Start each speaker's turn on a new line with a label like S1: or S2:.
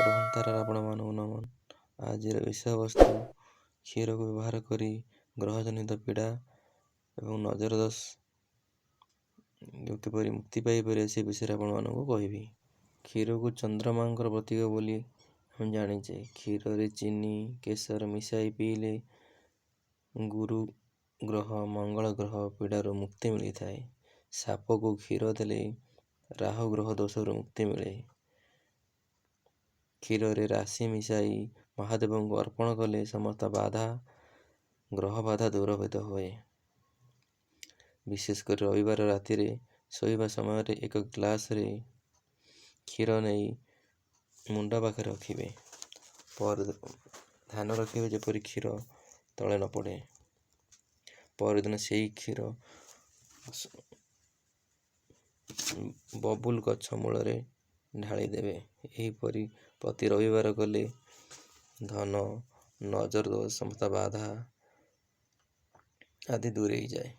S1: ରୋହନତାରାର ଆପଣମାନଙ୍କୁ ନମନ। ଆଜିର ବିଷୟବସ୍ତୁ କ୍ଷୀରକୁ ବ୍ୟବହାର କରି ଗ୍ରହଜନିତ ପୀଡ଼ା ଏବଂ ନଜର ଦୋଷ କିପରି ମୁକ୍ତି ପାଇପାରିବେ ସେ ବିଷୟରେ ଆପଣମାନଙ୍କୁ କହିବି। କ୍ଷୀରକୁ ଚନ୍ଦ୍ରମାଙ୍କର ପ୍ରତୀକ ବୋଲି ଆମେ ଜାଣିଛେ। କ୍ଷୀରରେ ଚିନି କେଶର ମିଶାଇ ପିଇଲେ ଗୁରୁ ଗ୍ରହ ମଙ୍ଗଳ ଗ୍ରହ ପୀଡ଼ାରୁ ମୁକ୍ତି ମିଳିଥାଏ। ସାପକୁ କ୍ଷୀର ଦେଲେ ରାହୁ ଗ୍ରହ ଦୋଷରୁ ମୁକ୍ତି ମିଳେ। କ୍ଷୀରରେ ରାଶି ମିଶାଇ ମହାଦେବଙ୍କୁ ଅର୍ପଣ କଲେ ସମସ୍ତ ବାଧା ଗ୍ରହ ବାଧା ଦୂରଭୂତ ହୁଏ। ବିଶେଷ କରି ରବିବାର ରାତିରେ ଶୋଇବା ସମୟରେ ଏକ ଗ୍ଲାସରେ କ୍ଷୀର ନେଇ ମୁଣ୍ଡ ପାଖରେ ରଖିବେ। ପର ଧ୍ୟାନ ରଖିବେ ଯେପରି କ୍ଷୀର ତଳେ ନ ପଡ଼େ। ପରଦିନ ସେଇ କ୍ଷୀର ବବୁଲ ଗଛ ମୂଳରେ ଢାଳି ଦେବେ। ଏହିପରି ପ୍ରତି ରବିବାର କଲେ ଧନ, ନଜର ଦୋଷ, ସମସ୍ତ ବାଧା ଆଦି ଦୂରେଇଯାଏ।